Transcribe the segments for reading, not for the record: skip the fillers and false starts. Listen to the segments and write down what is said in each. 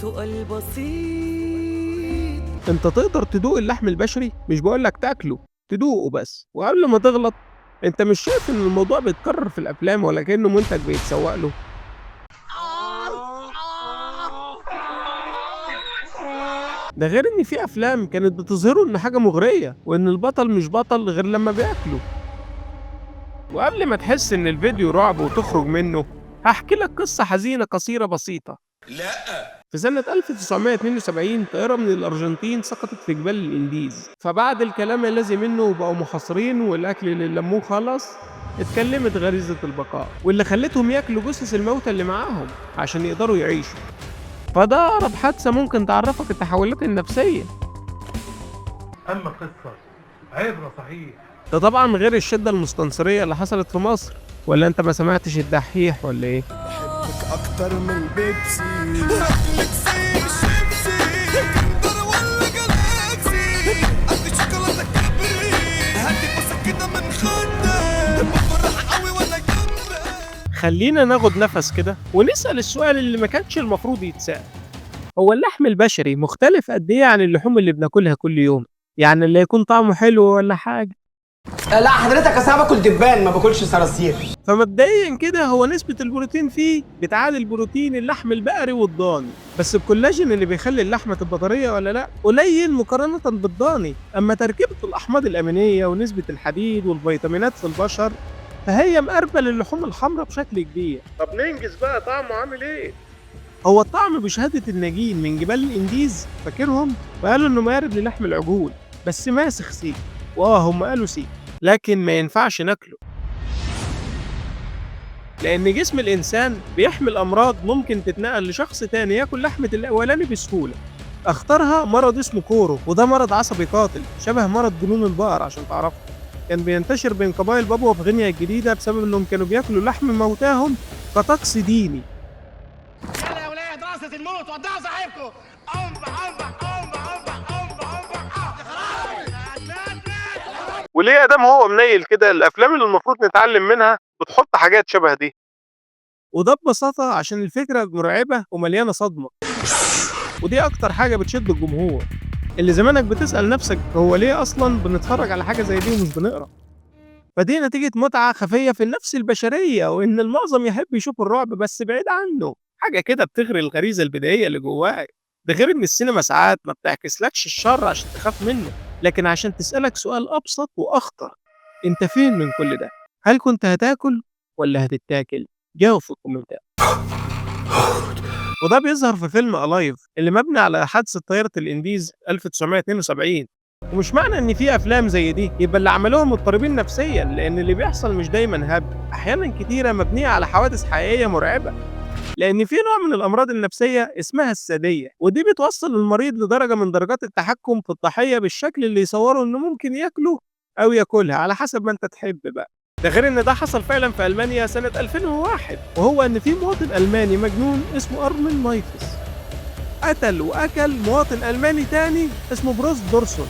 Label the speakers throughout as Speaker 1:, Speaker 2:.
Speaker 1: سؤال بسيط.
Speaker 2: انت تقدر تدوق اللحم البشري؟ مش بقولك تاكله، تدوقه بس. وقبل ما تغلط، انت مش شايف ان الموضوع بيتكرر في الافلام ولا كأنه منتج بيتسوق له؟ ده غير ان في افلام كانت بتظهره ان حاجة مغرية، وان البطل مش بطل غير لما بياكله. وقبل ما تحس ان الفيديو رعب وتخرج منه، هحكي لك قصة حزينة قصيرة بسيطة.
Speaker 3: لا.
Speaker 2: في سنة 1972 طائرة من الأرجنتين سقطت في جبال الإنديز، فبعد الكلام الذي منه بقوا محاصرين والأكل اللي لموه خلص، اتكلمت غريزة البقاء واللي خلتهم ياكلوا جثث الموتى اللي معاهم عشان يقدروا يعيشوا. فده أقرب حادثة ممكن تعرفك التحولات النفسية.
Speaker 4: أما قصة عبرة صحيح.
Speaker 2: ده طبعا غير الشدة المستنصرية اللي حصلت في مصر، ولا انت ما سمعتش الدحيح ولا ايه؟
Speaker 3: بحبك أكتر من البيبسي، رجلك زي الشيبسي، كندر ولا جالاكسي، قد شوكولاتة كبري، هاتي بوسة كده من خدك، بفرح قوي وانا جنبك.
Speaker 2: خلينا ناخد نفس كده ونسأل السؤال اللي ما كانش المفروض يتسأل: هو اللحم البشري مختلف قد ايه عن اللحوم اللي بناكلها كل يوم؟ يعني اللي يكون طعمه حلو ولا حاجة؟
Speaker 5: لا حضرتك، اصل انا باكل دبان ما باكلش صراصير.
Speaker 2: فمبدئيا كده هو نسبة البروتين فيه بتعادل بروتين اللحم البقري والضاني، بس الكولاجين اللي بيخلي اللحمة تبقى طرية ولا لا قليل مقارنة بالضاني. أما تركيبة الأحماض الأمينية ونسبة الحديد والفيتامينات في البشر فهي مقاربة للحوم الحمراء بشكل كبير. طب ننجز بقى، طعمه عامل ايه؟ هو الطعم بشهادة الناجين من جبال الإنديز فاكرهم، وقالوا إنه مقارب للحم العجول بس ماسخ سيك، وآه هم قالوا سيك، لكن ما ينفعش ناكله لأن جسم الإنسان بيحمل أمراض ممكن تتنقل لشخص تاني ياكل لحمة الأولاني بسهولة. أخطرها مرض اسمه كورو، وده مرض عصبي قاتل شبه مرض جنون البقر عشان تعرفه. كان بينتشر بين قبائل بابوا في غينيا الجديدة بسبب إنهم كانوا بياكلوا لحم موتاهم كطقس ديني.
Speaker 5: يلا يا ولاد رقصة الموت، ودعوا صاحبكم.
Speaker 2: وليه يا دام هو منيل كده الافلام اللي المفروض نتعلم منها بتحط حاجات شبه دي؟ وده ببساطة عشان الفكرة مرعبة ومليانة صدمة، ودي أكتر حاجة بتشد الجمهور. اللي زمانك بتسأل نفسك هو ليه أصلا بنتفرج على حاجة زي دي ومش بنقرأ؟ فدي نتيجة متعة خفية في النفس البشرية، وإن المعظم يحب يشوف الرعب بس بعيد عنه، حاجة كده بتغري الغريزة البدائية اللي جواك. ده غير إن السينما ساعات ما بتعكسلكش الشر عشان تخاف منه، لكن عشان تسألك سؤال أبسط وأخطر: أنت فين من كل ده؟ هل كنت هتاكل ولا هتتاكل؟ جاوب في الكومنتات. وده بيظهر في فيلم Alive اللي مبني على حادثة طيارة الإنديز 1972. ومش معنى إن في أفلام زي دي يبقى اللي عملوها مضطربين نفسيا، لأن اللي بيحصل مش دايما هبل، أحيانا كتيرة مبنية على حوادث حقيقية مرعبة. لأن في نوع من الأمراض النفسية اسمها السادية، ودي بتوصل المريض لدرجة من درجات التحكم في الضحية بالشكل اللي يصوره إنه ممكن ياكله أو ياكلها على حسب ما أنت تحب بقى. ده غير إن ده حصل فعلا في ألمانيا سنة 2001، وهو إن في مواطن ألماني مجنون اسمه أرمن مايفس قتل وأكل مواطن ألماني تاني اسمه بروس دورسون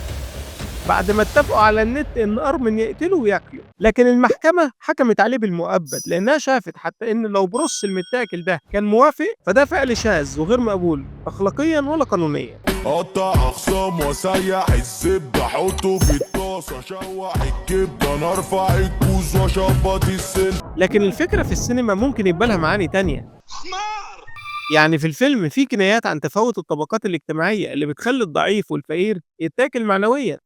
Speaker 2: بعد ما اتفقوا على النت إن أرمن يقتله وياكله. لكن المحكمة حكمت عليه بالمؤبد لأنها شافت حتى إن لو بروس المتاكل ده كان موافق فده فعل شاذ وغير مقبول أخلاقيا ولا قانونيا.
Speaker 3: قطع اخصام وسيح الزبدة، حطه في الطاسة، شوح الكبدة، انا ارفع الكوز واشبط السن.
Speaker 2: لكن الفكرة في السينما ممكن يبقى لها معاني تانية. يعني في الفيلم في كنايات عن تفاوت الطبقات الاجتماعية اللي بتخلي الضعيف والفقير يتاكل معنويا،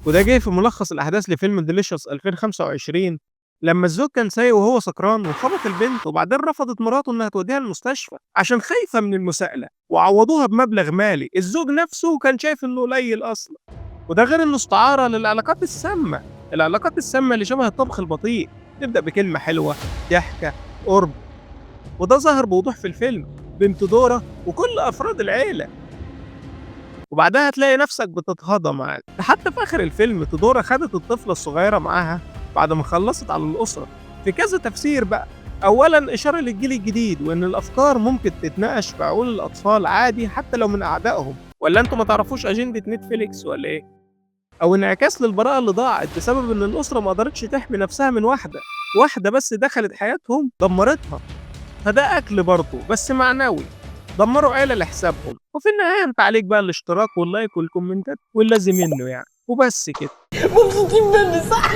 Speaker 2: وده جاي في ملخص الأحداث لفيلم Delicious 2025 لما الزوج كان سايق وهو سكران وخبط البنت، وبعدين رفضت مراته إنها توديها المستشفى عشان خايفة من المساءلة، وعوضوها بمبلغ مالي الزوج نفسه كان شايف إنه قليل أصلا. وده غير إنه استعارة للعلاقات السامة، العلاقات السامة اللي شبه الطبخ البطيء، تبدأ بكلمة حلوة، ضحكة، قرب، وده ظهر بوضوح في الفيلم بنت دورة وكل أفراد العيلة. وبعدها تلاقي نفسك بتتهضم عادي. حتى في آخر الفيلم تدورة خدت الطفلة الصغيرة معاها بعد ما خلصت على الأسرة. في كذا تفسير بقى: أولا إشارة للجيل الجديد وإن الأفكار ممكن تتناقش في عقول الأطفال عادي حتى لو من أعدائهم، ولا أنتوا ما تعرفوش أجندة نتفليكس ولا إيه؟ أو انعكاس للبراءة اللي ضاعت بسبب إن الأسرة ما قدرتش تحمي نفسها من واحدة، واحدة بس دخلت حياتهم دمرتها. فده أكل برضه بس معنوي. دمروا عيلة لحسابهم. وفي النهاية انت عليك بقى الاشتراك وال like والكومنتات واللازم منه يعني، وبس كده.
Speaker 6: مبسوطين مني صح؟